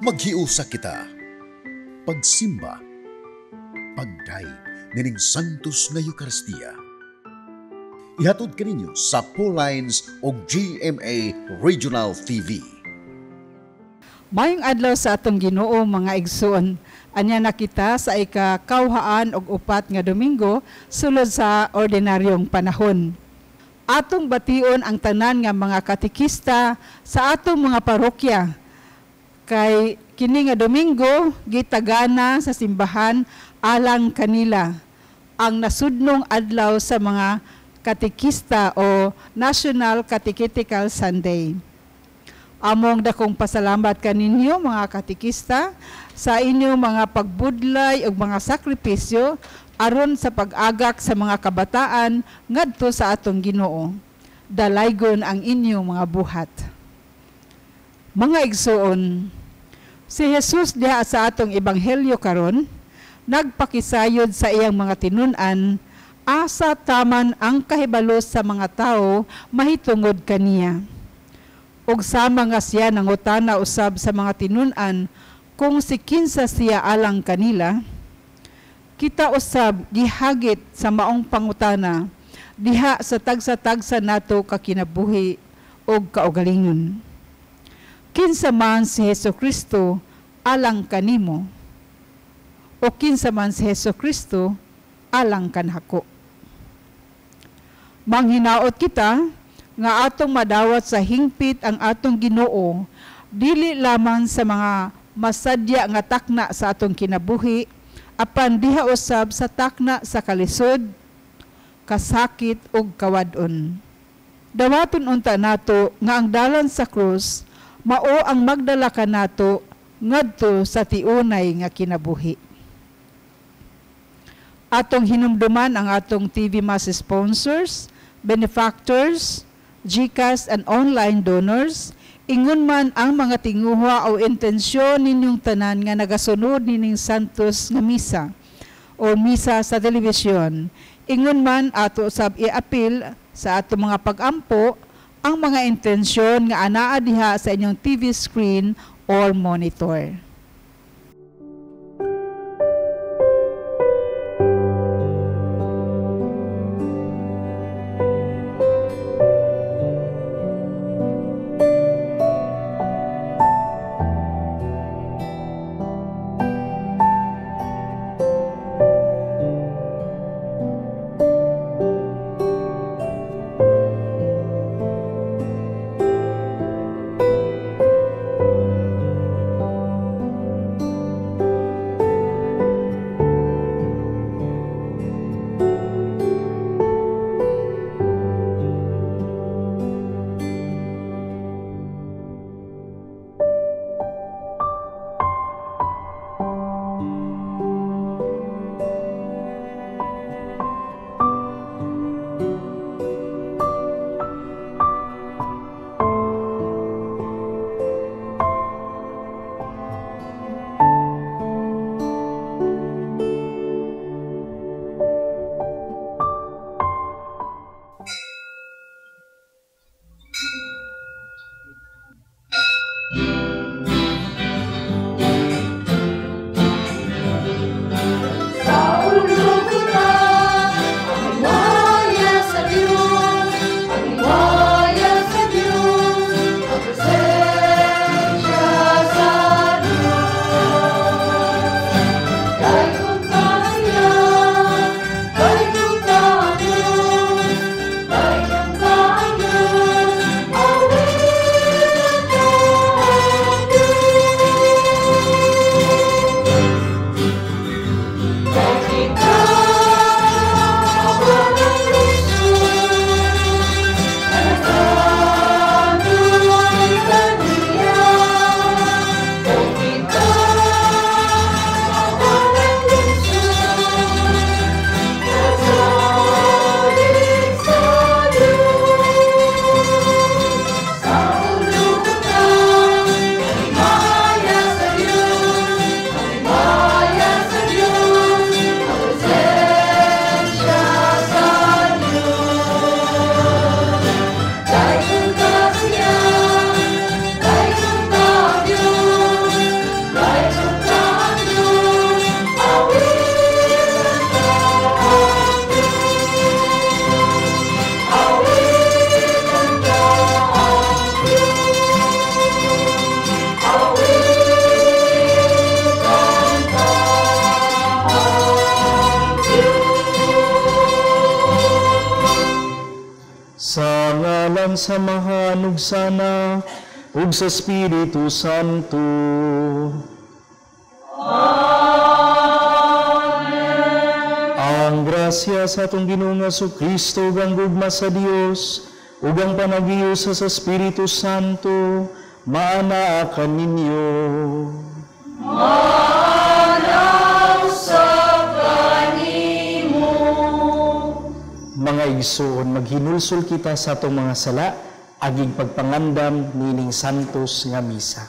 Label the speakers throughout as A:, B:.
A: Maghiusa kita. Pagsimba. Pagdayeg nining Santos nga Eucharistia. Ihatod kaninyo sa Lines og GMA Regional TV.
B: Maayong adlaw sa atong Ginoo, mga igsoon. Anya na kita sa ika-24 nga Domingo sulod sa ordinaryong panahon. Atong bation ang tanan nga mga katekista sa atong mga parokya. Kay kini nga Domingo gitagana sa simbahan alang kanila ang nasudnong adlaw sa mga katekista o National Catechetical Sunday. Among dakong pasalamat kaninyo, mga katekista, sa inyong mga pagbudlay ug mga sakripisyo aron sa pag-agak sa mga kabataan ngadto sa atong Ginoo. Dalaygon ang inyong mga buhat. Mga igsoon, si Jesus diha sa atong ebanghelyo karon nagpakisayod sa iyang mga tinun-an asa taman ang kahibalo sa mga tao mahitungod kaniya. Ug sama nga siya nangutana usab sa mga tinun-an kung si kinsa siya alang kanila, kita usab gihagit sa maong pangutana diha sa tagsa-tagsa nato kakinabuhi ug kaugalingon. Kinsa man si Hesus Kristo alang kanimo, o kinsa man si Hesus Kristo alang kanako? Manghinaot kita nga atong madawat sa hingpit ang atong Ginoo dili lamang sa mga masadya nga takna sa atong kinabuhi, apan diha usab sa takna sa kalisod, kasakit ug kawad-on. Dawaton unta nato nga ang dalan sa krus mao ang magdala kanato ngadto sa tiunay nga kinabuhi. Atong hinumduman ang atong TV Mass sponsors, benefactors, GCash and online donors, ingon man ang mga tinguha o intensyon ninyong tanan nga nagasunod nining Santos nga misa o misa sa telebisyon. Ingon man ato sab iapil sa ato mga pagampo ang mga intensyon nga anaa diha sa inyong TV screen or monitor.
C: Ngalan sa Amahan ug sa Anak ug sa Espiritu Santo. Amen. Ang grasya sa atong Ginoong Kristo ug ang gugma sa Dios ug ang panaghiusa sa Espiritu Santo maanaa kaninyo.
D: Maanaa sa kanimo.
C: Mga igsoon, maghinulsol kita sa atong mga sala aging pagpangandam niining santos nga misa.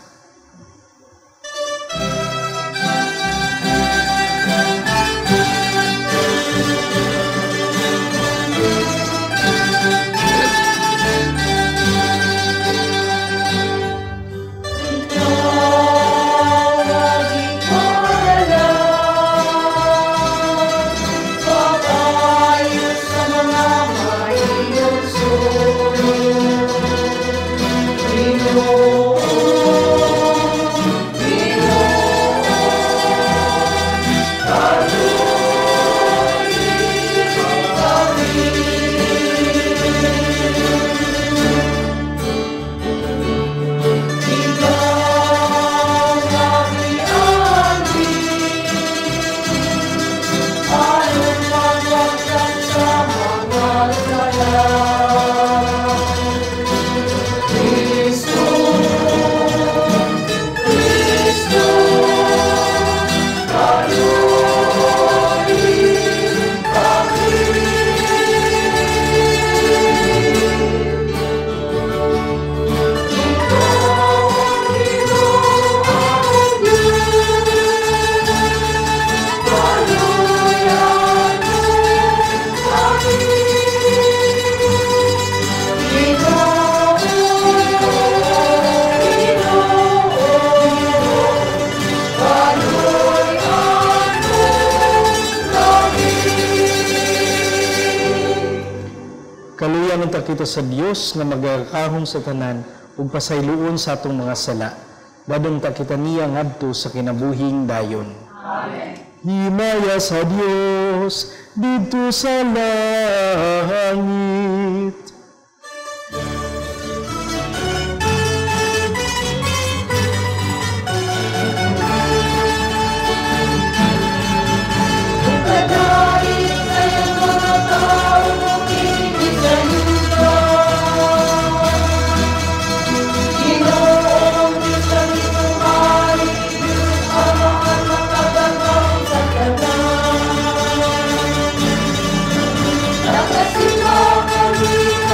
C: Kita sa Dios nga magakahom sa tanan ug pasayloon sa atong mga sala. Dadong ta kita niya ngadto sa kinabuhing dayon. Amen. Himaya sa Dios didto sa langit.
D: Nakasima kami.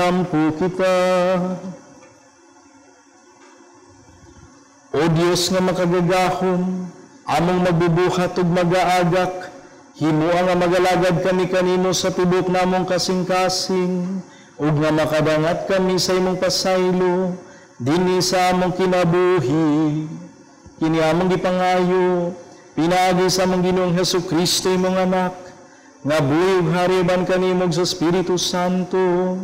C: Magampo kita. O Dios nga makagagahom, among magbubuhat ug magaagak, himua nga magalagad kami kanimo sa tibok namong kasing-kasing, ug nga makadangat kami sa imong pasaylo, dinhi sa among kinabuhi. Kini among gipangayo, pinaagi sa among Ginoong Hesus Kristo imong anak, nga buhi ug hari uban kanimo sa Espiritu Santo,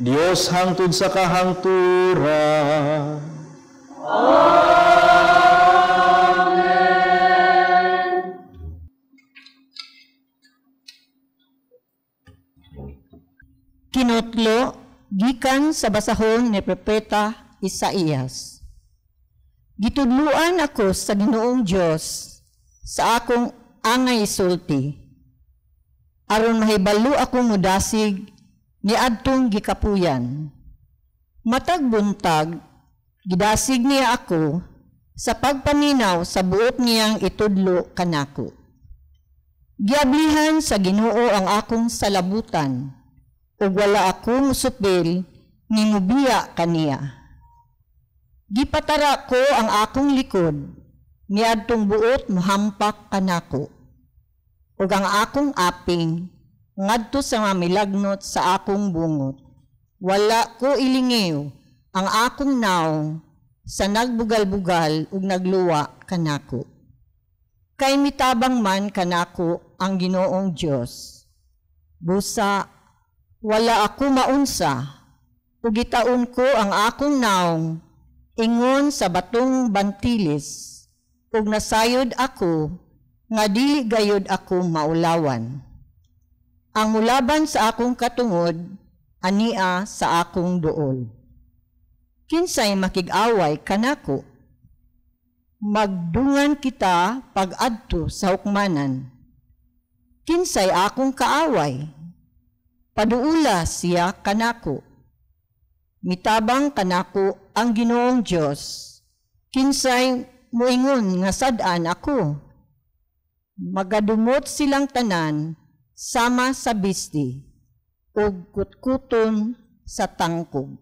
C: Dios hangtod sa kahangturan.
D: Amen.
E: Kinutlo gikan sa basahon ni Propeta Isaías. Gitudluan ako sa Ginoong Dios sa akong angay sulti, aron mahibalo ako mudasig ni adtong gikapuyan. Matag buntag gidasig niya ako sa pagpaminaw sa buot niyang itudlo kanako. Giablihan sa Ginoo ang akong salabutan, ug wala ako musupil ni mubiya kaniya. Gipatara ko ang akong likod, niadtong buot muhampak kanako, ug ang akong aping ngadto sa mga milagnot sa akong bungot. Wala ko ilingiw ang akong naong sa nagbugal-bugal ug nagluwa kanako. Kay mitabang man kanako ang Ginoong Dios. Busa wala ako maunsa, ug gitaon ko ang akong naong ingon sa batong bantilis, ug nasayod ako nga dili gayod ako maulawan. Ang mulaban sa akong katungod, ania sa akong duol. Kinsay makig-away kanako? Magdungan kita pag-adto sa hukmanan. Kinsay akong kaaway? Paduula siya kanako. Mitabang kanako ang Ginoong Dios. Kinsay muingon nga sad-an ako? Magadumot silang tanan sama sa bisti ug kutkuton sa tangkog.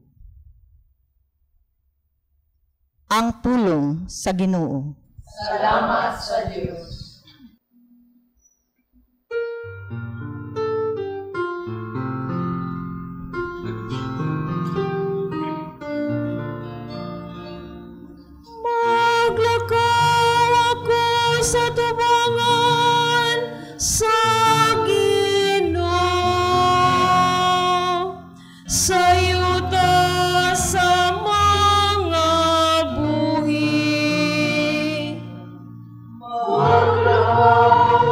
E: Ang pulong sa Ginoo.
D: Salamat sa Dios. Maglakaw ako sa tubangan sa Ginoo, sa yuta sa mga buhi. Maglakaw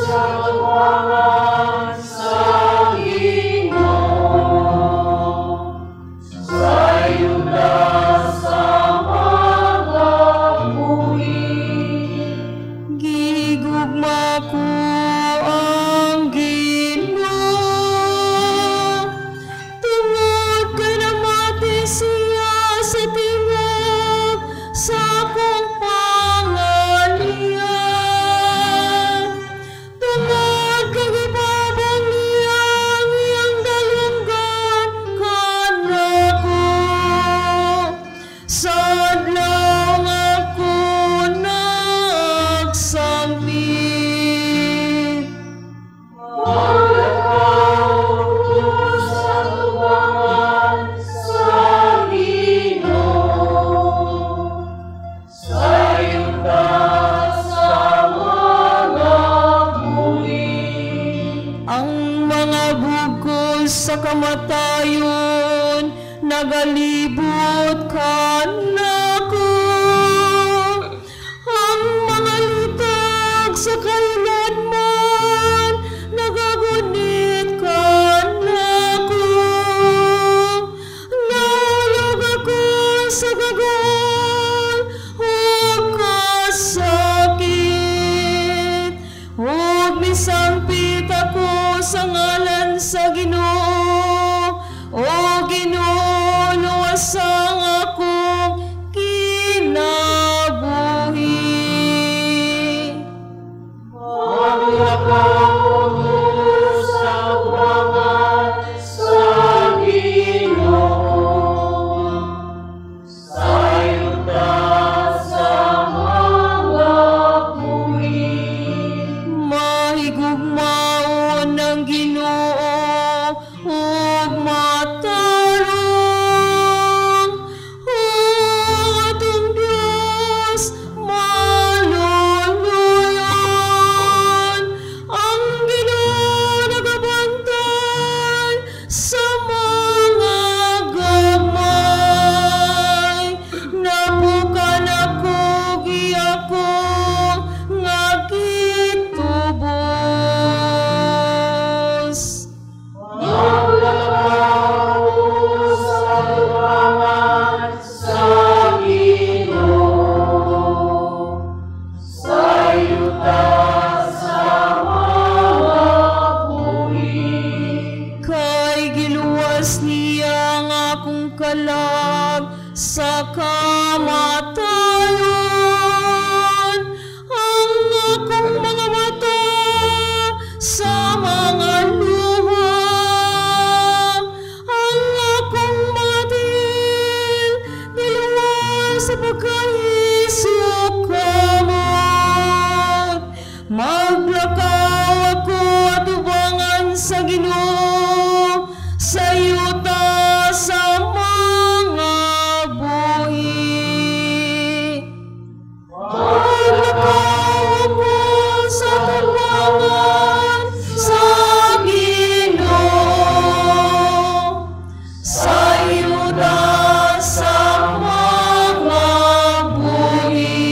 D: sa tubangan sa Ginoo, sa yuta sa mga buhi. Gigugma ko ang Ginoo, tungod kay namati siya sa tingog sa akong panganian. Tungod kay gibabang niya ang iyang dalunggan kanako, sa adlaw nga ako nagsampit. Maglakaw sa tubangan sa Ginoo, sa yuta sa mga buhi. Ang mga bukol sa kamatayon nagalibot kanako. Isukamot. Maglakaw ako atubangan sa Ginoo, sa yuta sa mga buhi. Maglakaw ako sa tubangan sa Ginoo, sa yuta sa mga buhi.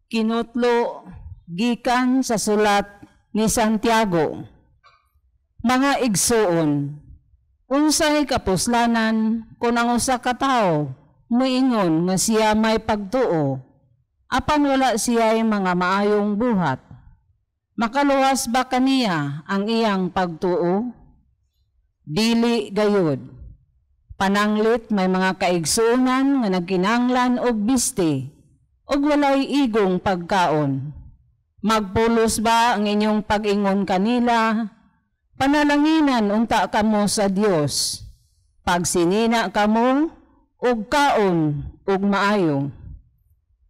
F: Kinutlo gikan sa sulat ni Santiago. Mga igsuon, unsay kapuslanan kon ang usa ka tawo moingon nga siya may pagtuo, apan wala siya'y mga maayong buhat? Makaluwas ba kaniya ang iyang pagtuo? Dili gayud. Pananglit may mga kaigsuonan nga nagkinahanglan og biste ug walay igong pagkaon. Magpulos ba ang inyong pag-ingon kanila? Panalanginan unta kamo sa Dios. Pagsinina kamo ug kaon ug maayo.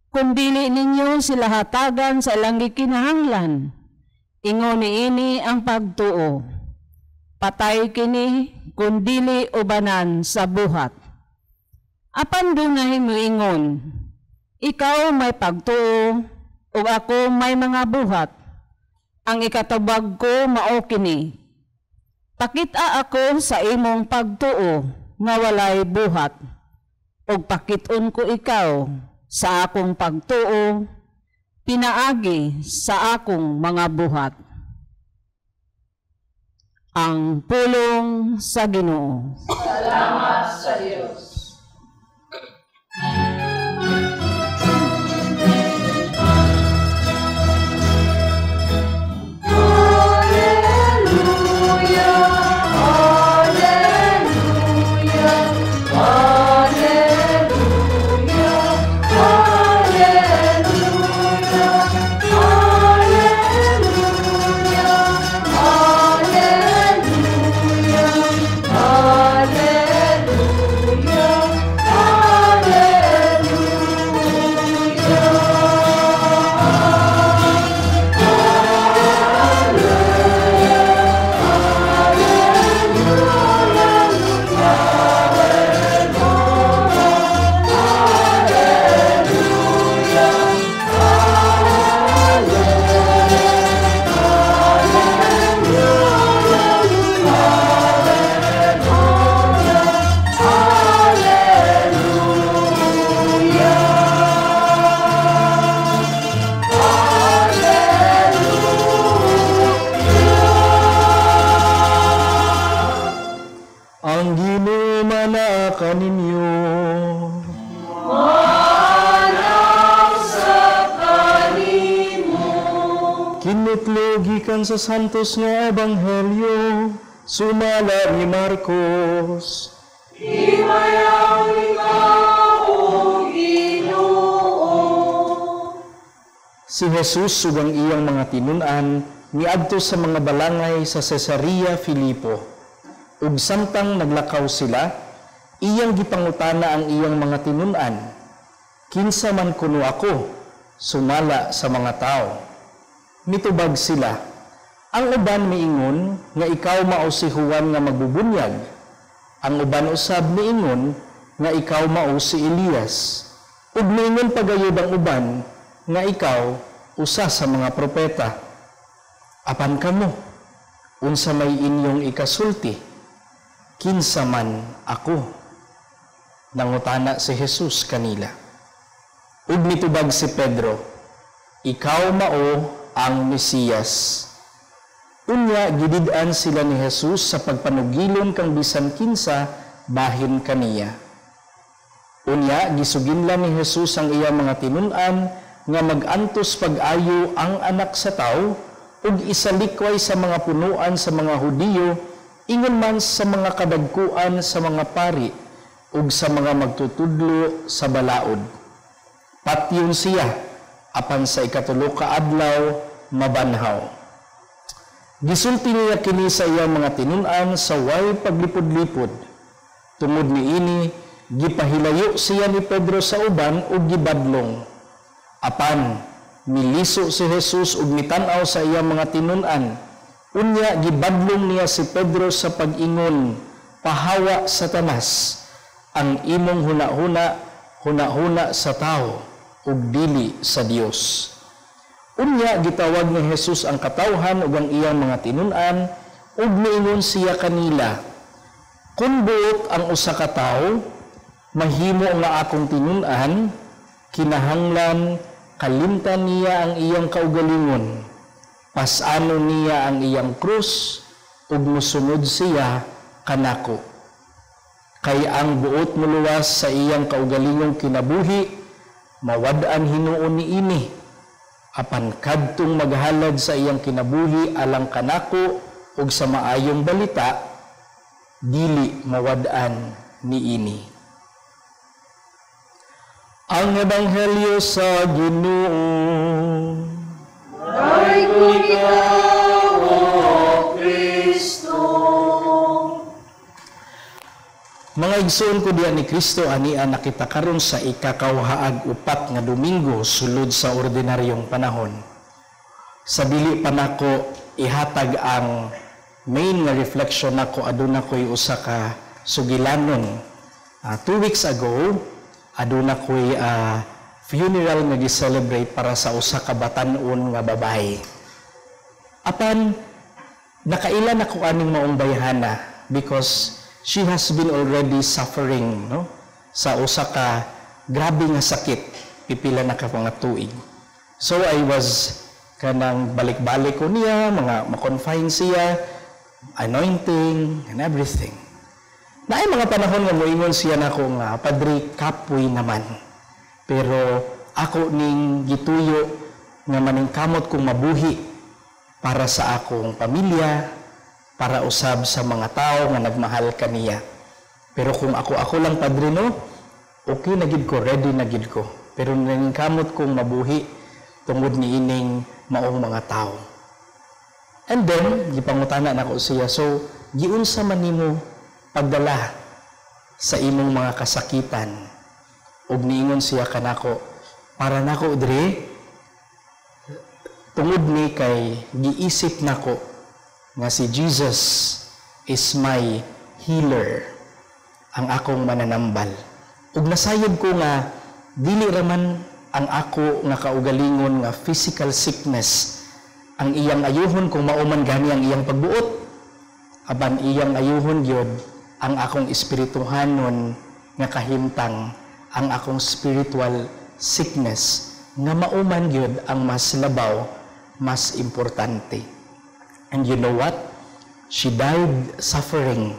F: Kung dili ninyo sila hatagan sa ilang gikinahanglan, ingon niini ang pagtuo. Patay kini kung dili ubanan sa buhat. Apan dunay moingon, ikaw may pagtuo ug ako may mga buhat. Ang ikatubag ko mao kini. Pakita ako sa imong pagtuo nga walay buhat, ug pakit-on ko ikaw sa akong pagtuo pinaagi sa akong mga buhat. Ang pulong sa Ginoo.
D: Salamat sa Dios.
C: Gikan sa Santos nga Ebanghelyo, sumala ni Marcos.
D: Himayaw ikaw, O Ginoo.
C: Si Jesus ug ang iyang mga tinun-an niadto sa mga balangay sa Cesarea Filipo. Ug samtang naglakaw sila, iyang gipangutana ang iyang mga tinun-an, kinsa man kuno ako, sumala sa mga tao. Mitubag sila, ang uban miingon nga ikaw mao si Juan nga magbubunyag. Ang uban usab miingon nga ikaw mao si Elias. Ug miingon pagayod ang uban nga ikaw usa sa mga propeta. Apan kamo, unsa may inyong ikasulti, kinsa man ako? Nangutana si Jesus kanila. Ug mitubag si Pedro, ikaw mao ang Mesiyas. Unya gidid-an sila ni Jesus sa pagpanugilon kang bisan kinsa bahin kaniya. Unya gisuginlan ni Jesus ang iyang mga tinun-an nga mag-antos pag-ayo ang anak sa tawo ug isalikway sa mga punuan sa mga Hudiyo, ingon man sa mga kadagkuan sa mga pari ug sa mga magtutudlo sa balaod. Patyon siya apan sa ikatulo ka adlaw mabanhaw. Gisulti niya kini sa iyang mga tinun-an sa way paglipod-lipod. Tungod niini, gipahilayo siya ni Pedro sa uban ug gibadlong. Apan miliso si Jesus ug mitan-aw sa iyang mga tinun-an. Unya gibadlong niya si Pedro sa pag-ingon, "Pahawa, Satanas! Ang imong hunahuna, hunahuna sa tawo ug dili sa Dios." Unya gitawag ni Jesus ang katawhan ug ang iyang mga tinun-an ug miingon siya kanila, "Kung buot ang usa ka tawo mahimo nga akong tinun-an, kinahanglan kalimtan niya ang iyang kaugalingon, pas-anon niya ang iyang krus ug mosunod siya kanako. Kay ang buot moluwas sa iyang kaugalingong kinabuhi, mawad-an hinuon niini. Apan kadtong maghalad sa iyang kinabuhi alang kanako ug sa Maayong Balita, dili mawad-an niini." Ang Ebanghelyo sa Ginoo.
D: Daigom ikaw, O Kristo.
C: Mga igsoon ko diha ni Kristo, ania nakita karon sa ikakawhaag upat nga Domingo sulod sa ordinaryong panahon. Sa dili pa nako ihatag ang main nga reflection nako, aduna ko'y usa ka sugilanon. 2 weeks ago, aduna ko'y funeral nga gi-celebrate para sa usa ka batan-on nga babae. Apan nakaila nako aning maong bayhana because she has been already suffering, no, sa usa ka grabe nga sakit pipila na ka mga tuig. So I was kanang balik-balik ko niya, mga ma-confine siya, anointing and everything. Naay mga panahon nga moingon siya nako nga, "Padre, kapoy naman." Pero ako ning gituyo nga maningkamot kong mabuhi para sa akong pamilya, para usab sa mga tao nga nagmahal kaniya. Pero kung ako-ako lang, Padre, no, okay na gid ko, ready na gid ko. Pero naningkamot kong mabuhi tungod ni ining maong mga tao. And then, gipangutana nako siya, "So, giunsa man nimo pagdala sa imong mga kasakitan?" Ug niingon siya kanako, "Para nako dre, tungod ni kay giisip nako nga si Jesus is my healer, ang akong mananambal. Ug nasayod ko nga dili raman ang ako nga kaugalingon nga physical sickness ang iyang ayuhon kung mao man gani ang iyang pagbuot. Apan iyang ayuhon gyud ang akong espirituhanon nga kahimtang, ang akong spiritual sickness nga mao man gyud ang mas labaw, mas importante." And you know what? She died suffering.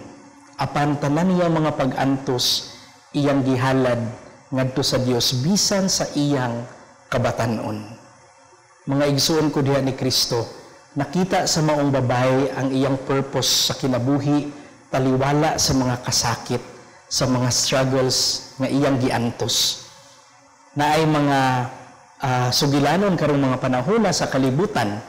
C: Apan tanan niya mga pag-antos, iyang gihalad ngadto sa Dios bisan sa iyang kabatanon. Mga igsuon ko diha ni Kristo, nakita sa maong babae ang iyang purpose sa kinabuhi taliwala sa mga kasakit, sa mga struggles nga iyang giantos. Naay mga sugilanon karong mga panahon sa kalibutan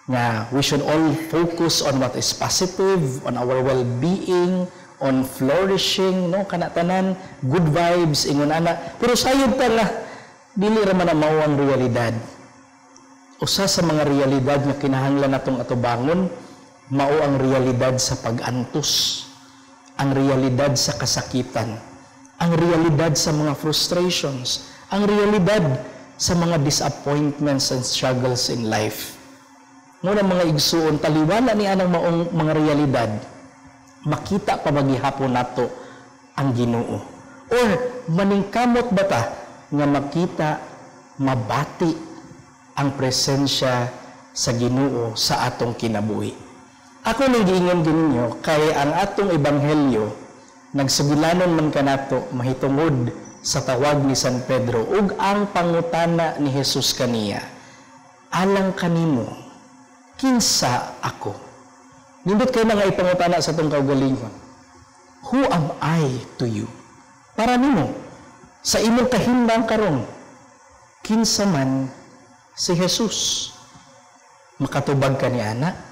C: nga we should all focus on what is positive, on our well-being, on flourishing, no, kana tanan, good vibes, ingon ana. Pero sayod ta nga dili ra man ang mao ang realidad. Usa sa mga realidad nga kinahanglan natong atubangon mao ang realidad sa pag-antos, ang realidad sa kasakitan, ang realidad sa mga frustrations, ang realidad sa mga disappointments and struggles in life. Muna, mga igsuon, taliwala ni anang maong mga realidad, makita pa magihapon nato ang Ginoo? Or maningkamot ba ta nga makita, mabati ang presensya sa Ginoo sa atong kinabuhi? Ako ning giingon ninyo kay ang atong ebanghelyo nagsugilanon man kanato mahitungod sa tawag ni San Pedro ug ang pangutana ni Jesus kaniya, "Alang kanimo, kinsa ako?" Nindot kay nga ipangutana sa atong kaugalingon. Who am I to you? Para nimo, sa imong kahimtang karon, kinsa man si Jesus? Makatubag ka ni ana?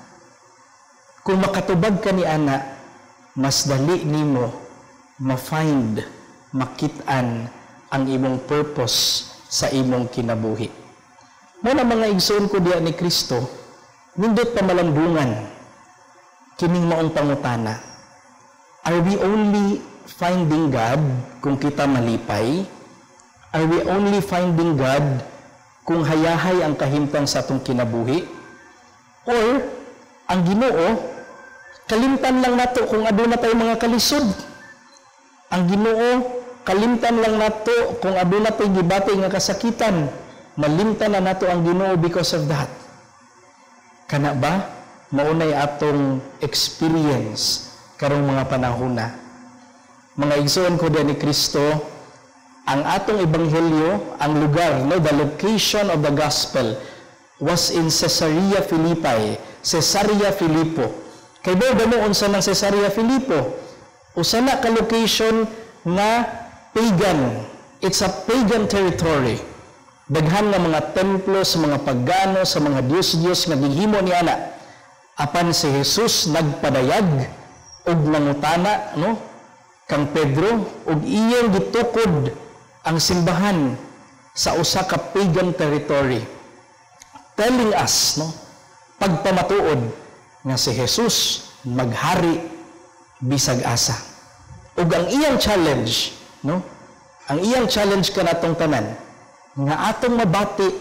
C: Kung makatubag ka ni ana, mas dali nimo ma-find, makit-an ang imong purpose sa imong kinabuhi. Mao na, mga igsoon ko diya ni Kristo, nindot pamalandungan kining maong pangutana. Are we only finding God kung kita malipay? Are we only finding God kung hayahay ang kahimtang sa atong kinabuhi? Or ang Ginoo kalimtan lang nato kung aduna tay mga kalisod? Ang Ginoo kalimtan lang nato kung aduna tay gibati nga kasakitan. Malimtan na nato ang Ginoo because of that. Kana ba maunay atong experience karong mga panahon na? Mga igsoon ko ni Kristo, ang atong ebanghelyo, ang lugar, no, the location of the gospel was in Caesarea Philippi, Caesarea Filippo. Kay ba mo unsa ng Caesarea Filippo? Usa na ka location nga pagan. It's a pagan territory. Daghan nga mga templo sa mga pagano, sa mga diyos-diyos nga gihimo ni ana. Apan si Jesus nagpadayag og nangutana, no, kang Pedro ug iyang gitukod ang simbahan sa usa ka pagan territory, telling us, no, pagpamatuod nga si Jesus maghari bisag asa. Ug ang iyang challenge, no, ang iyang challenge kanatong tanan nga atong mabati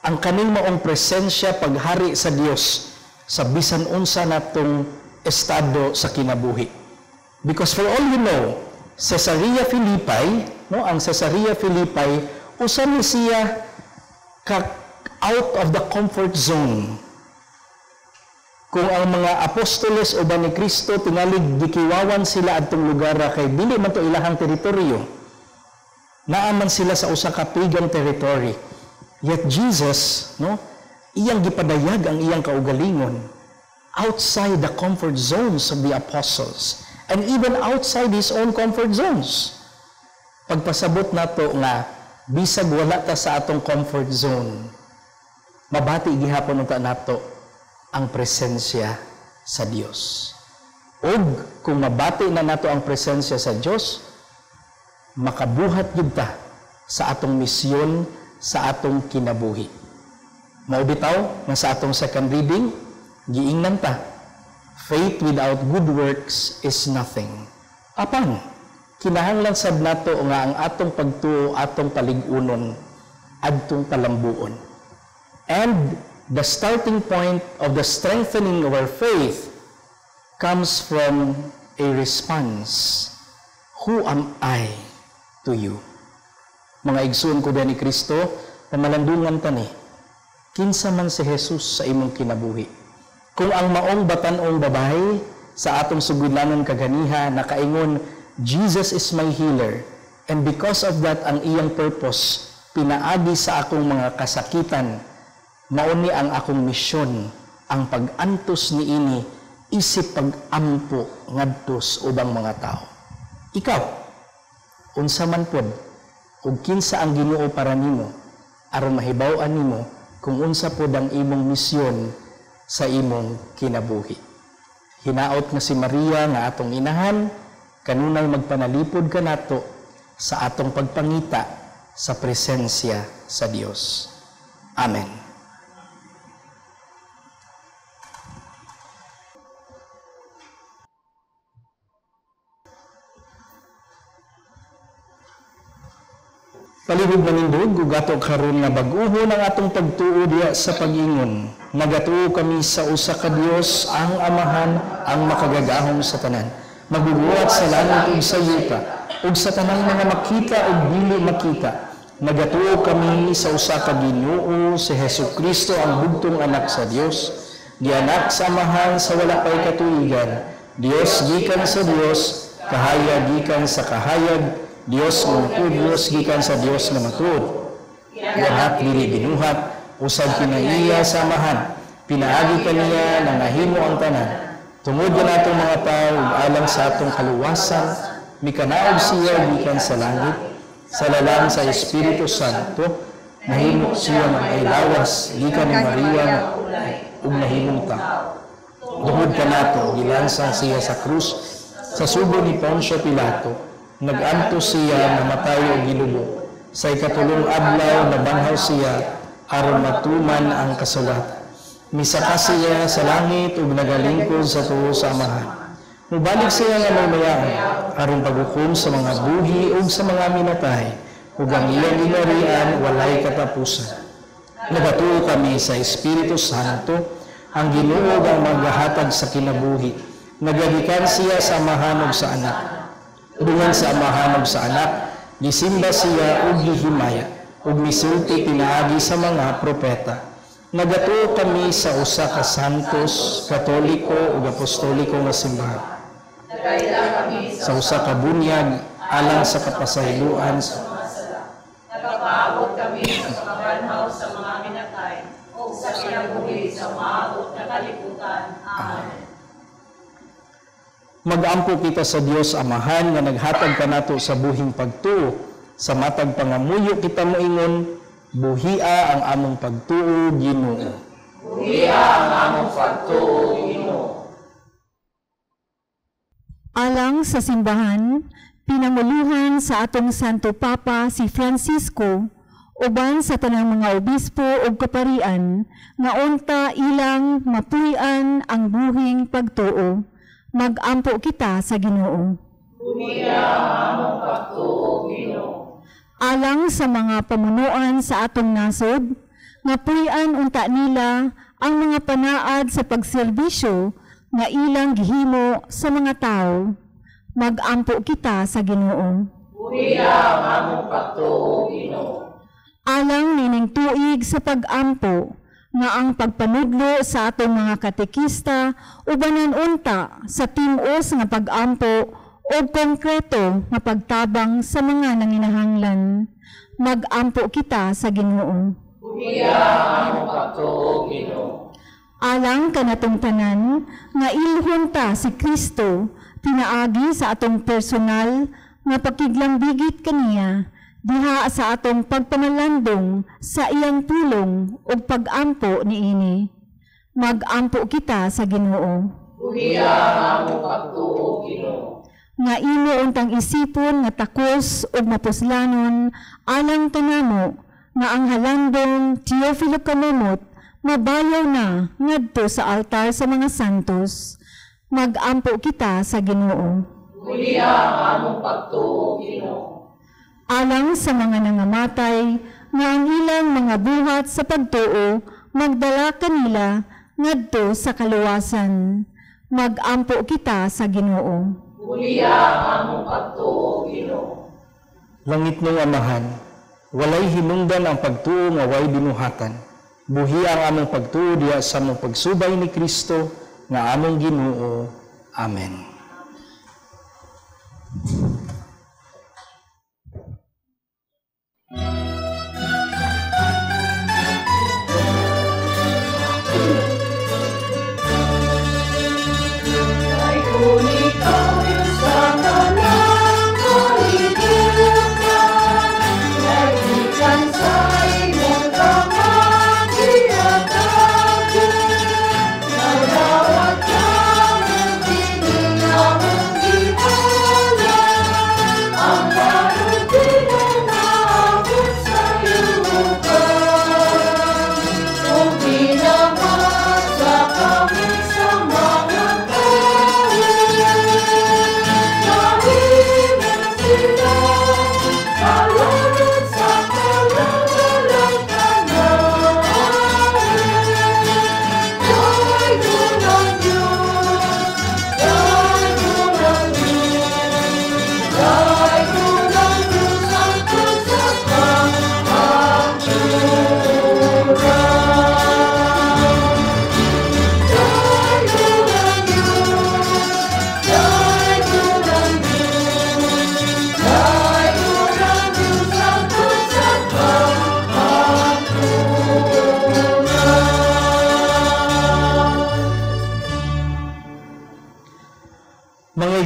C: ang kaning maong presensya, paghari sa Dios sa bisan unsa natong estado sa kinabuhi. Because for all you know, Caesarea Philippi, no, ang Caesarea Philippi usa ni siya ka out of the comfort zone. Kung ang mga apostoles uban ni Kristo, tingalig gikiwawan sila adtong lugar kay dili man to ilahang teritoryo. Naa man sila sa usa ka pagan territory. Yet Jesus, no, iyang gipadayag ang iyang kaugalingon outside the comfort zones of the apostles and even outside his own comfort zones. Pagpasabot nato nga bisag wala ta sa atong comfort zone, mabati gihapon unta nato ang presensya sa Dios. Ug kung mabati na nato ang presensya sa Dios, makabuhat gyud ta sa atong misyon sa atong kinabuhi. Mao bitaw nga sa atong second reading, giingnan ta, faith without good works is nothing. Apan, kinahanglan sad nato nga ang atong pagtuo atong palig-unon, adtong palambuon. And the starting point of the strengthening of our faith comes from a response. Who am I to you? Mga igsoon ko ni Kristo, pamalandungan ta ni, kinsa man si Jesus sa imong kinabuhi? Kung ang maong batan-ong babae sa atong sugudlanon kaganiha nakaingon, "Jesus is my healer, and because of that, ang iyang purpose pinaagi sa akong mga kasakitan, mauni ang akong misyon, ang pag-antos niini isip pag-ampo ngadto sa ubang mga tao." Ikaw, unsa man pod ug kinsa ang Ginoo para nimo, aron mahibaw-an nimo kung unsa pod ang imong misyon sa imong kinabuhi. Hinaot nga si Maria nga atong inahan kanunay magpanalipod kanato sa atong pagpangita sa presensya sa Dios. Amen. Palihog manindog ug ato karon nga bag-uhon ang atong pagtuo diya sa pag-ingon. Nagatuo kami sa usa ka Dios, ang Amahan, ang makagagahom sa tanan, magbubuhat sa langit ug sa yuta, ug sa tanang mga makita ug dili makita. Nagatuo kami sa usa ka Ginoo, si Hesukristo, ang bugtong anak sa Dios, gianak sa Amahan sa wala pay katuigan, Dios gikan sa Dios, kahayag gikan sa kahayag, Dios nga matuod, Dios gikan sa Dios nga matuod. Gianak, dili binuhat, usab kinaiya sa Amahan, pinaagi kaniya nangahimo ang tanan. Tungod kanatong mga tao ug alang sa atong kaluwasan, mikanaog siya gikan sa langit, sa lalang sa Espiritu Santo, nahimo siya nga ay lawas gikan ni Maria ug nahimong tao. Tungod kanato, gilansang siya sa krus sa sugo ni Poncio Pilato. Nag-antos siya, namatay ug gilubong. Sa ikatulong adlaw nabanhaw siya aron matuman ang kasulatan. Misaka siya sa langit ug nagalingkod sa tuo sa Amahan. Mubalik siya nga maymayaon aron paghukom sa mga buhi ug sa mga minatay, ug ang iyang gingharian walay katapusan. Nagatuo kami sa Espiritu Santo, ang Ginoo ang maghahatag sa kinabuhi. Nagagikan siya sa Amahan ug sa Anak. Dungan sa Amahan ug sa Anak, gisimba siya ug gihimaya, ug misulti pinaagi sa mga propeta. Nagatuo kami sa usa ka santos, katoliko ug apostoliko nga simbahan. Sa usa ka bunyag alang sa kapasayloan.
D: Nakapaabot kami sa pagkabanhaw sa mga minatay ug sa kinabuhi sa maabot na kalibutan. Amen.
C: Magampo kita sa Dios Amahan nga naghatag kanato sa buhing pagtuo. Sa matag pangamuyo kita moingon, buhia ang among pagtuo, Ginoo.
D: Buhia ang among pagtuo, Ginoo.
G: Alang sa simbahan, pinanguluhan sa atong Santo Papa si Francisco, uban sa tanang mga obispo ug kaparian, nga unta ilang mapuy-an ang buhing pagtuo. Magampo kita sa Ginoo.
D: Buhia ang among pagtuo, Ginoo.
G: Alang sa mga pamunuan sa atong nasod, nga puy-an unta nila ang mga panaad sa pagserbisyo nga ilang gihimo sa mga tao. Magampo kita sa Ginoo.
D: Buhia ang among pagtuo, Ginoo.
G: Alang nining tuig sa pagampo, nga ang pagpanudlo sa atong mga katekista ubanan unta sa tim-os nga pagampo o konkreto nga pagtabang sa mga nanginahanglan. Magampo kita sa Ginoo.
D: Buhia ang among pagtuo, Ginoo.
G: Alang kanatong tanan nga ilhon ta si Kristo pinaagi sa atong personal nga pakiglambigit kaniya diha sa atong pagpamalandong sa iyang pulong ug pagampo niini. Magampo kita sa Ginoo.
D: Buhia ang among pagtuo, Ginoo.
G: Nga imo untang isipon nga takos ug mapuslanon alang kanamo nga ang halandong Teofilo Camomot mabayaw na ngadto sa altar sa mga santos. Magampo kita sa Ginoo.
D: Buhia ang among pagtuo, Ginoo.
G: Alang sa mga nangamatay nga ang ilang mga buhat sa pagtuo magdala kanila ngadto sa kaluwasan. Magampo kita sa Ginoo.
D: Buhia ang among pagtuo, Ginoo.
C: Langit nung Amahan, walay hinungdan ang pagtuo nga way binuhatan. Buhi ang among pagtuo diha sa among pagsubay ni Kristo nga among Ginoo. Amen.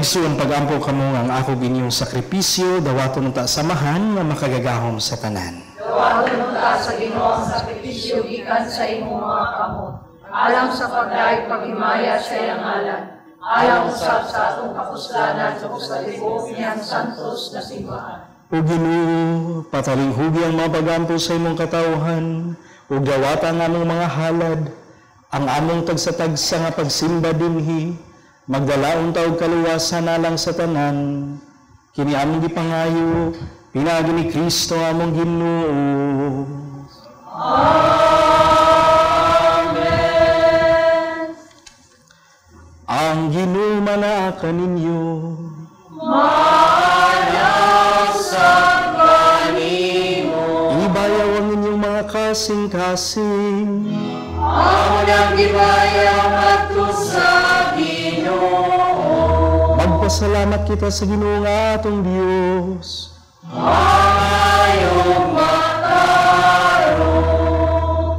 C: Igsuon, pag-ampo kamo nga ang ako inyong sakripisyo, dawaton unta samahan nga makagagahom sa tanan.
D: Dawaton unta sa Ginoo ang sakripisyo gikan sa imong mga kamot, Alang sa pagdayeg paghimaya sa iyang ngalan, alang usab sa atong kapuslanan ug sa tibuok niyang santos nga simbahan.
C: O Ginoo, patalinghugi ang mga pagampo sa imong katawhan, ug dawata ang among mga halad, ang among tagsa-tagsa nga pagsimba dinhi, magdalaon ta og kaluwasan alang sa tanan. Kini among gipangayo, pinaagi ni Kristo among Ginoo.
D: Amen.
C: Ang Ginoo manaa kaninyo.
D: Maanasang kanimo.
C: Ibayaw ang inyong mga kasing-kasing.
D: Amo nang gibayaw ngadto sa Ginoo.
C: Magpasalamat kita sa Ginoo nga atong Dios.
D: Maayong matarong.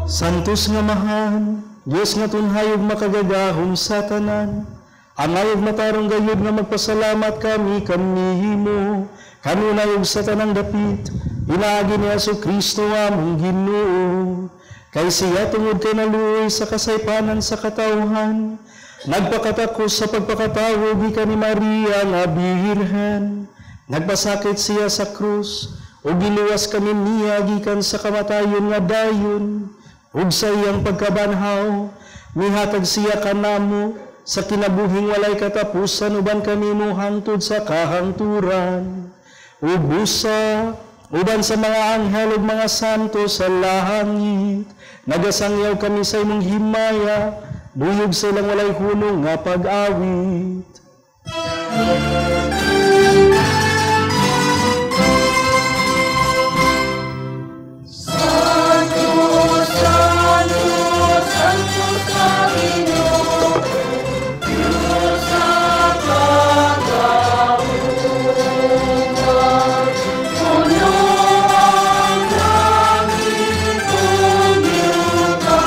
C: Santos nga Amahan, Dios nga tunhay ug makagagahom sa tanan, angay ug matarong gayud nga magpasalamat kami kanimo, kanunay ug sa tanang dapit, pinaagi ni Jesu-Kristo among Ginoo. Kay siya tungod kay naluoy sa kasaypanan sa katawhan, nagpakatakos sa pagpakatawo gikan ni Maria nga Birhen. Nagpasakit siya sa krus, ug giluwas kami niya gikan sa kamatayon nga dayon. Ug sa iyang pagkabanhaw, mihatag siya kanamo sa kinabuhing walay katapusan uban kanimo hangtod sa kahangturan. Ug busa uban sa mga anghel ug mga santo sa langit, nagasangyaw kami sa imong himaya, duyog sa ilang walay hunong nga pag-awit.
D: Santo, Santo, Santo sa Ginoo, Diyos sa kagahuman. Puno ang langit ug yuta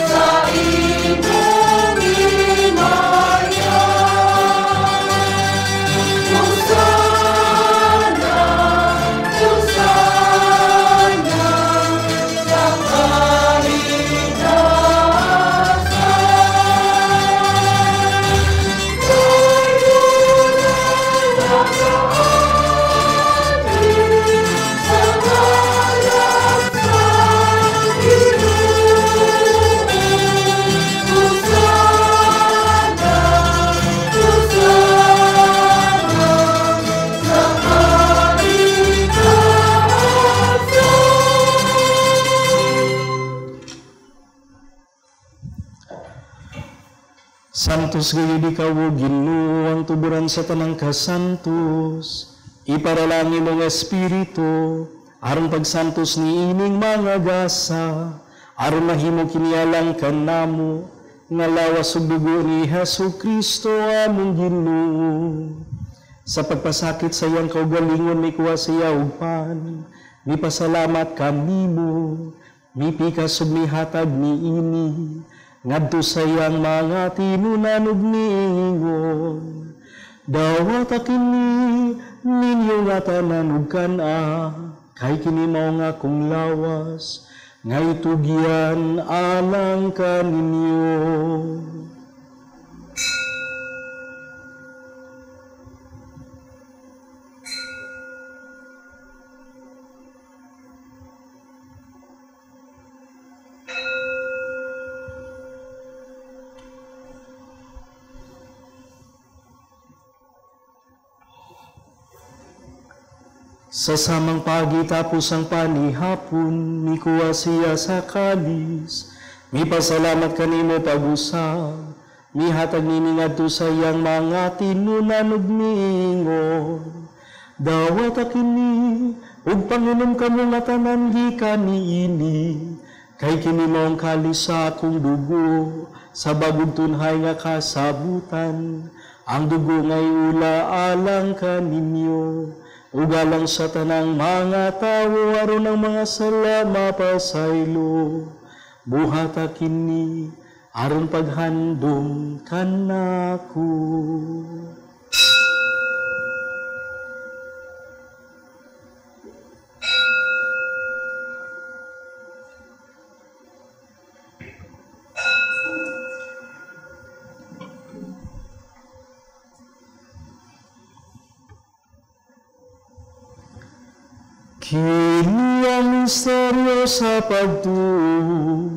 D: sa imong himaya. Hosana, Hosana sa kahitasan. Dayon nagaagi sa ngalan sa Ginoo. Hosana, Hosana sa kahitasan.
C: Santos gayud ikaw, o Ginoo, ang tuburan sa tanang kasantos. Iparalangin imong Espiritu aron pagsantos niining mga gasa, aron mahimo kini alang kanamo nga lawas ug dugo ni Jesu-Kristo among Ginoo. Sa pagpasakit sa iyang kaugalingon mikuha siya og pan, mipasalamat kanimo, mipikas ug mihatag niini ngadto sa iyang mga tinunan ug miingon, dawata kini ninyo nga tanan ug kan-a, kay kini mao nga akong lawas nga itugyan alang kaninyo. Sa samang pagi tapos ang panihapon, mikuha siya sa kalis, mipasalamat kanimo pag-usab, mihatag nini ngadto sa iyang mga tinunan ug miingon, dawata kini ug panginom kamo nga tanan gikan niini, kay kini mao ang kalis sa akong dugo sa bagong tunhay nga kasabutan, ang dugo ngay ula alang kaninyo ug alang sa tanang mga tawo aron ang mga sala mapasaylo. Buhata kini aron paghandom kanako. Kini ang misteryo sa pagtuo.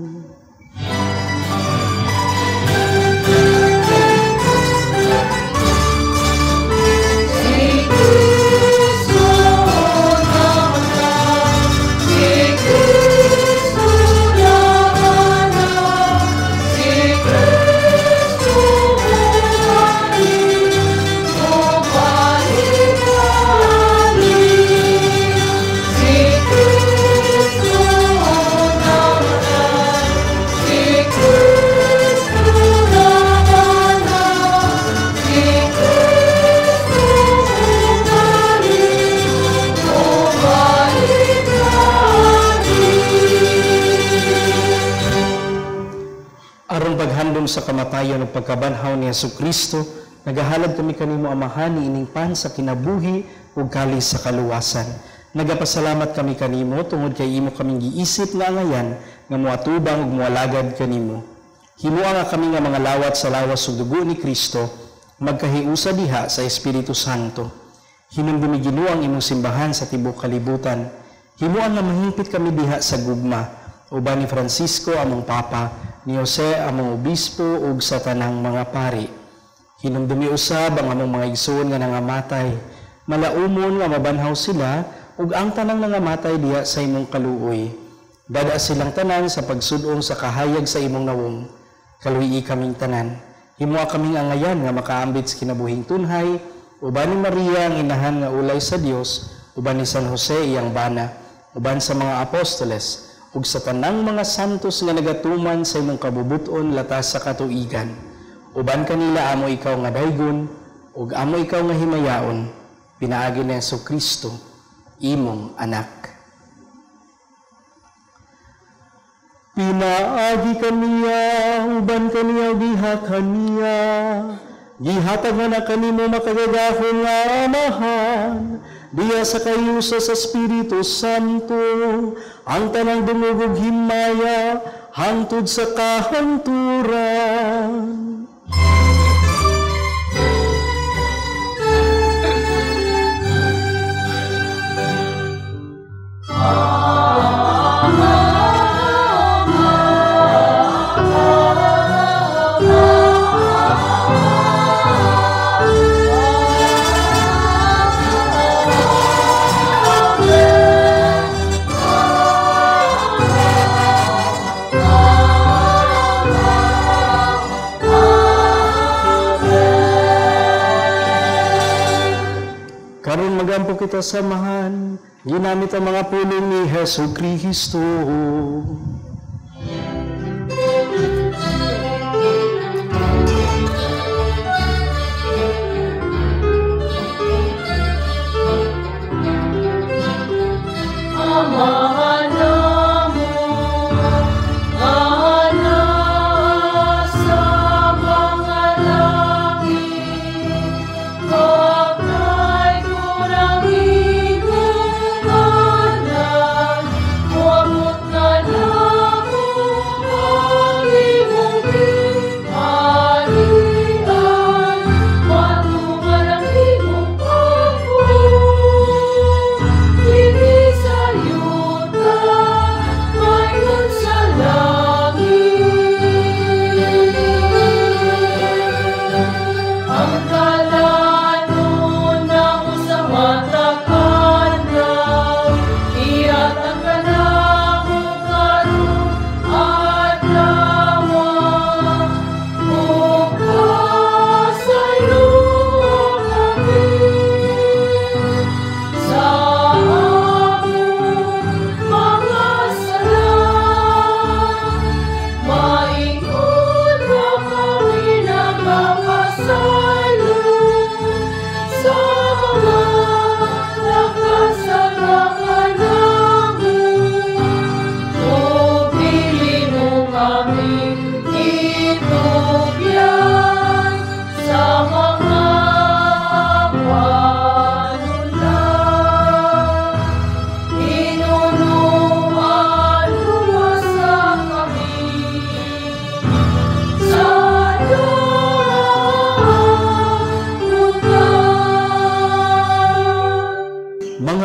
D: Si Kristo namatay, si Kristo naganap, si Kristo bumalik, bumalik kami. Si Kristo namatay, si Kristo naganap, si Kristo bumalik, bumalik kami.
C: Aron paghandom sa kamatayon ug pagkabanhaw ni Hesukristo, nagahalad kami kanimo, Amahan, niining pan sa kinabuhi ug kalis sa kaluwasan. Nagapasalamat kami kanimo tungod kay imo kaming giisip nga angayan nga moatubang ug moalagad kanimo. Himoa nga kami nga mga lawat sa lawas ug dugo ni Kristo, magkahiusa diha sa Espiritu Santo. Hinumdumi, Ginoo, ang imong simbahan sa tibuok kalibutan. Himoa nga mahingpit kami diha sa gugma, uban ni Francisco among Papa, ni Jose among Obispo ug sa tanang mga pari. Hinumdumi usab ang among mga igsoon nga nangamatay. Malaumon nga mabanhaw sila ug ang tanang nangamatay diha sa imong kaluoy. Dada silang tanan sa pagsud-ong sa kahayag sa imong nawong. Kaluyi kaming tanan. Himoa kaming angayan nga makaambit sa kinabuhing tunhay, uban ni Maria ang inahan nga ulay sa Dios, uban ni San Jose iyang bana, uban sa mga apostoles, ug sa tanang mga santos nga nagatuman sa imong kabubuton latas sa katuigan. Uban kanila amo ikaw nga daygon, ug amo ikaw nga himayaon, pinaagi ni Hesukristo, imong anak. Pinaagi kaniya, uban kaniya, diha kaniya, gihatag na kanimo makagagahom nga Amahan, diya sa kayusa sa Espiritu Santo, ang tanang dungog ug himaya, hangtod sa kahangturan. Karon magampo kita samahan, ginamit ang mga pulong ni Hesukristo.
D: Amahan namo nga nasa mga langit, wakay kurang imong ngalan, moabot nga.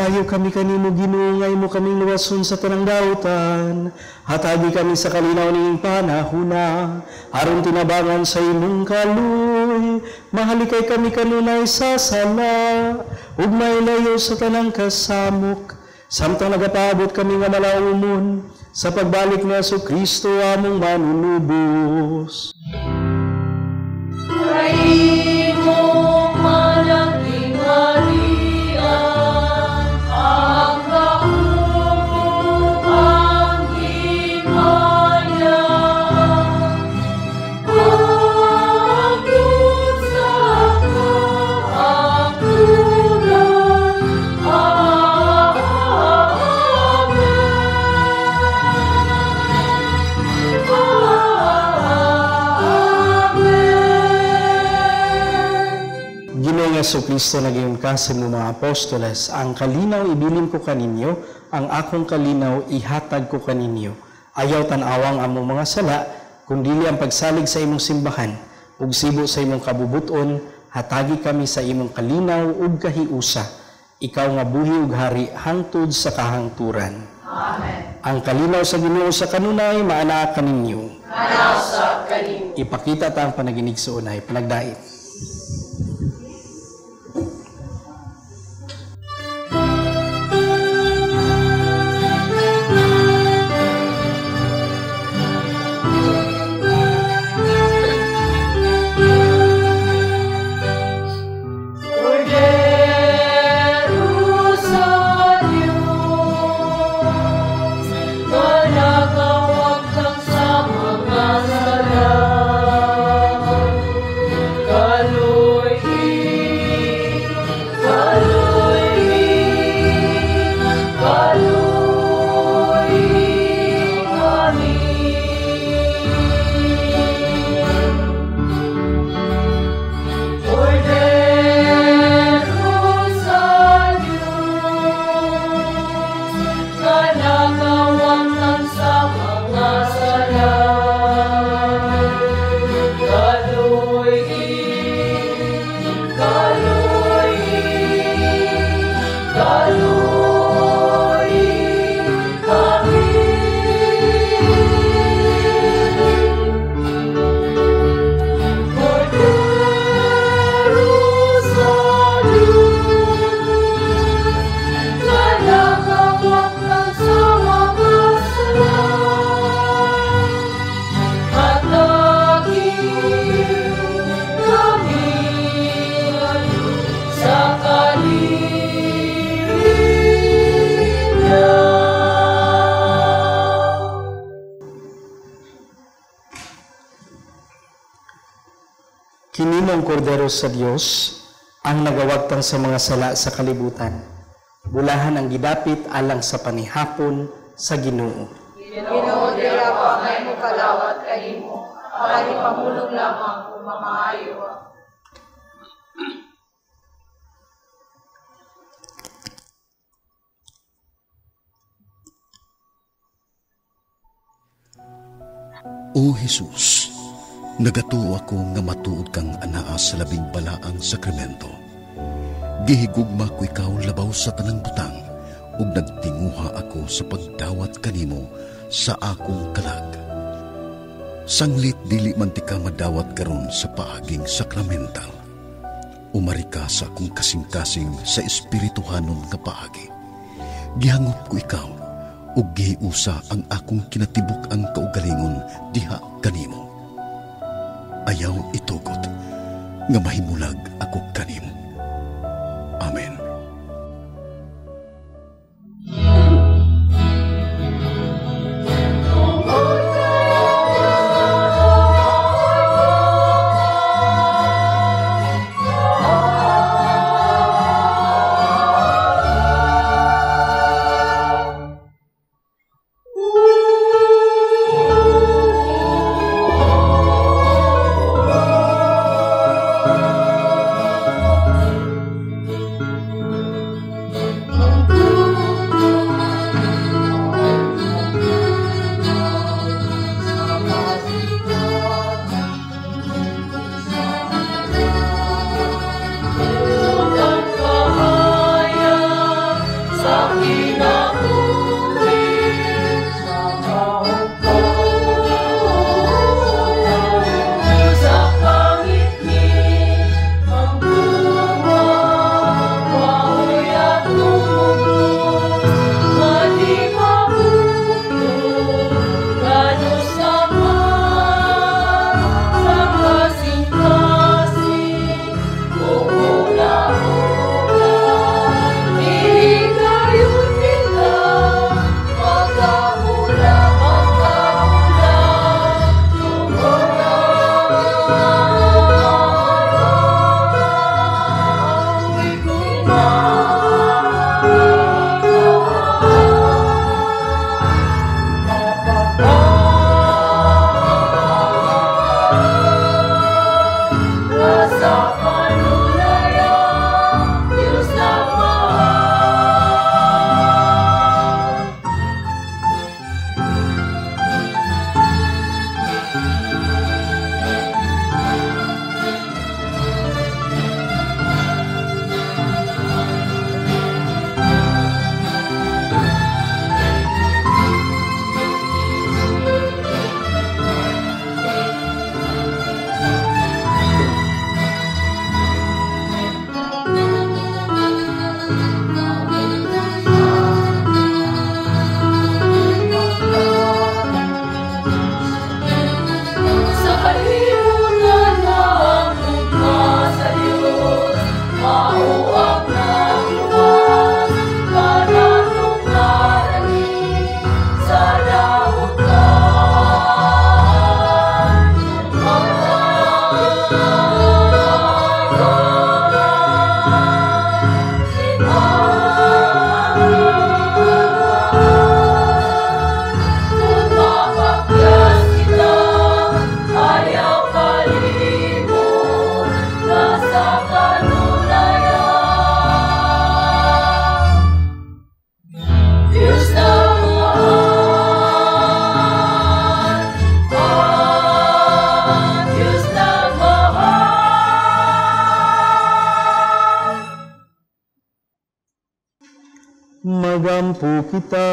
C: Nagapangayo kami kanimo, Ginoo, nga imo kaming luwason sa tanang dautan. Hatagi kami sa kalinaw ning panahuna, aron tinabangan sa imong kaluoy. Mahalikay kami kanunay sa sala, ug mailayo sa tanang kasamok. Samtang nagapaabot kami nga malaumon sa pagbalik ni Jesucristo among manunubos.
D: Kay imo man ang gingharian, ang gahom, ang himaya, hangtod sa kahangturan. Amen. Amen.
C: Ginoong Jesucristo, nagayon ka sa imong mga apostoles, ang kalinaw ibilin ko kaninyo, ang akong kalinaw ihatag ko kaninyo. Ayaw tan-awang among mga sala, kundili ang pagsalig sa imong simbahan, ug sibo sa imong kabubuton, hatagi kami sa imong kalinaw ug kahiusa. Ikaw nga buhi ug hari hangtod sa kahangturan.
D: Amen.
C: Ang kalinaw sa Ginoo sa kanunay maanaa kaninyo.
D: Maanaa usab kanimo.
C: Ipakita ta ang panaginig sa unay, panagdait.
D: Kordero sa Diyos, nga nagawagtang sa mga sala. Kaluy-i, kaluy-i, kaluy-i kami. Kordero sa Diyos, nga nagawagtang sa mga sala. Kaluy-i, kaluy-i, kaluy-i kami. Kordero sa Diyos, nga nagawagtang sa mga sala. Hatagi kami sa kalinaw.
C: Kini ang Kordero sa Dios, ang nagawagtang sa mga sala sa kalibutan. Bulahan ang gidapit alang sa panihapon sa Ginoo.
D: Ginoo, dira pa nga imo kalawat kanimo, apan ipamulong lamang kung mamaayo ako.
A: O Jesus, nagatuo ako nga matuod kang anaa sa labing balaang sakramento. Gihigugma ko ikaw labaw sa tanang butang, ug nagtinguha ako sa pagdawat kanimo sa akong kalag. Sanglit dili man tika madawat karon sa paaging sakramental. Umari ka sa akong kasing-kasing sa espirituhanon nga paagi. Gihangop ko ikaw, ug gihiusa ang akong kinatibuk ang kaugalingon diha kanimo. Ayaw itugot nga mahimulag ako kanimo. Amen.
C: Magampo kita.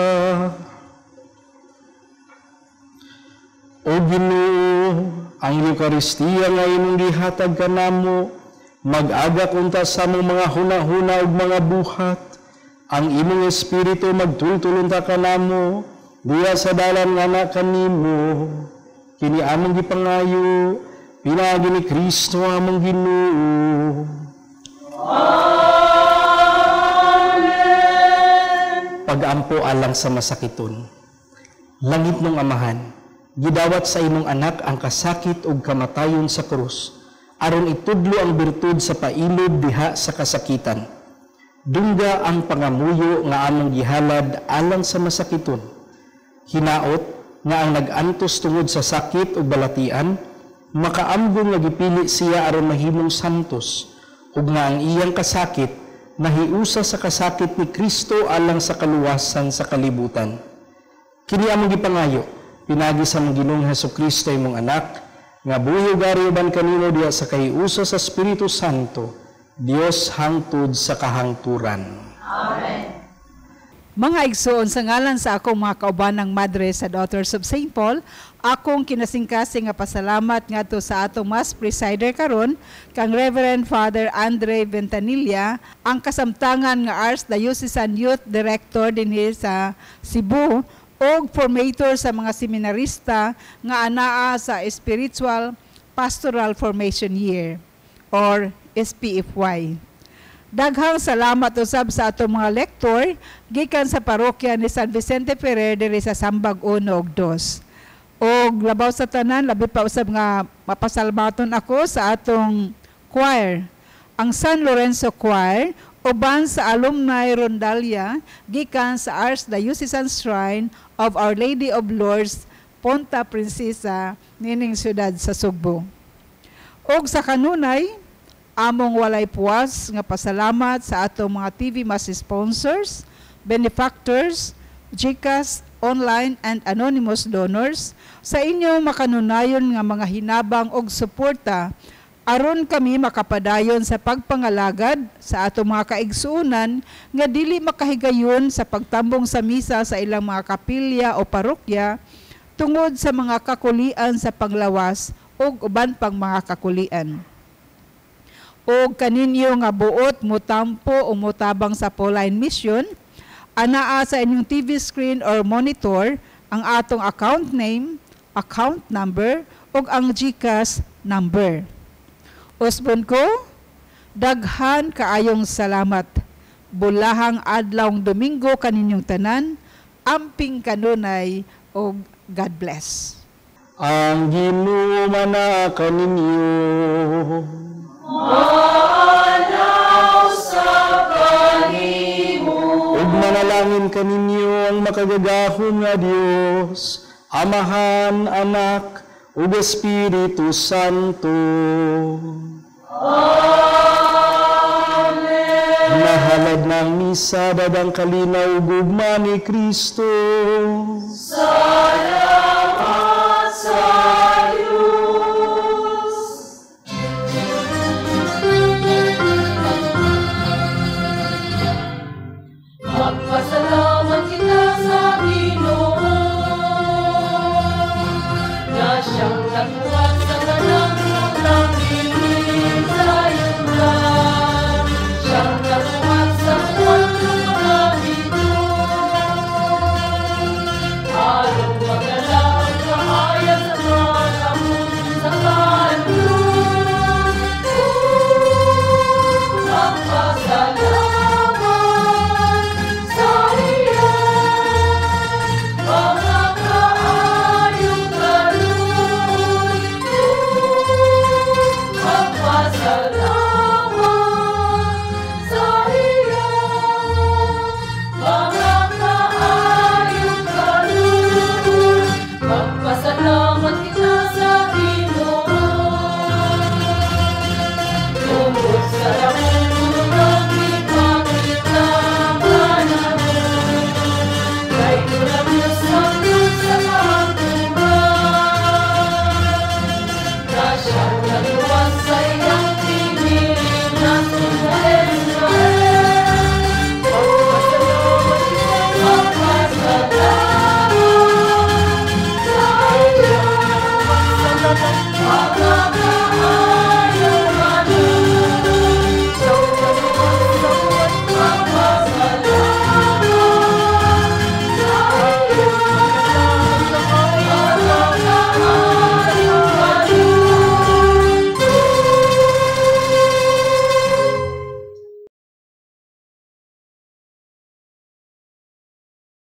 C: O Ginoo, ang Eukaristiya nga imong gihatag kanamo, mag-agak unta sa among mga hunahuna ug mga buhat. Ang imong espiritu magtultol unta kanamo, diha sa dalan nga na kanimo. Kini among gipangayo, pinaagi ni Kristo among Ginoo. Amen. Pag-ampo alang sa masakiton. Langit nung Amahan, gidawat sa imong anak ang kasakit ug kamatayon sa krus, aron itudlo ang birtud sa pailob diha sa kasakitan. Dungga ang pangamuyo nga among gihalad alang sa masakiton. Hinaot nga ang nag-antos tungod sa sakit ug balatian, makaamgo nga gipili siya aron mahimong santos, ug nga ang iyang kasakit nahiusa sa kasakit ni Kristo alang sa kaluwasan sa kalibutan. Kini among gipangayo, pinagi sa among Ginoong Hesukristo imong anak, nga buhi ug ari uban kanino diha sa kahiusa sa Espiritu Santo, Dios hangtod sa kahangturan.
D: Amen.
B: Mga igsoon, sa ngalan sa akong mga kaubanang madre sa Daughters of St. Paul, akong kinasingkasing nga pasalamat ngadto sa atong Mass Presider karon kang Reverend Father Andre Ventanilla, ang kasamtangan nga Archdiocesan Youth Director dinhi sa Cebu og formator sa mga seminarista nga anaa sa Spiritual Pastoral Formation Year or SPFY. Daghang salamat usab sa atong mga lektor gikan sa parokya ni San Vicente Ferrer diri sa Sambag 1 ug 2. Og labaw sa tanan, labi pa usab nga mapasalamaton ako sa atong choir, ang San Lorenzo Choir, uban sa Alumni Rondalla gikan sa Archdiocesan Shrine of Our Lady of Lourdes, Ponta Princesa, nining siyudad sa Sugbo. Og sa kanunay, among walay puwas nga pasalamat sa atong mga TV Mass sponsors, benefactors, GCash, online and anonymous donors sa inyong makanunayon nga mga hinabang og suporta aron kami makapadayon sa pagpangalagad sa atong mga kaigsuonan nga dili makahigayon sa pagtambong sa misa sa ilang mga kapilya o parokya tungod sa mga kakulian sa panglawas ug uban pang mga kakulian. O kaninyo nga buot mutampo o mutabang sa Pauline Mission, anaa sa inyong TV screen or monitor ang atong account name, account number, ug ang GCash number. Usbon ko, daghan kaayong salamat. Bulahang adlawng Domingo kaninyong tanan, amping kanunay ug God bless.
C: Ang Ginoo manaa kaninyo.
D: Manaw sa kanimo.
C: Ug manalangin kaninyo ang makagagahom nga Dios, Amahan, Anak, ug Espiritu Santo.
D: Amen.
C: Nahalad ng misa, dadang kalinaw ug ugma ni Kristo.
D: Salamat.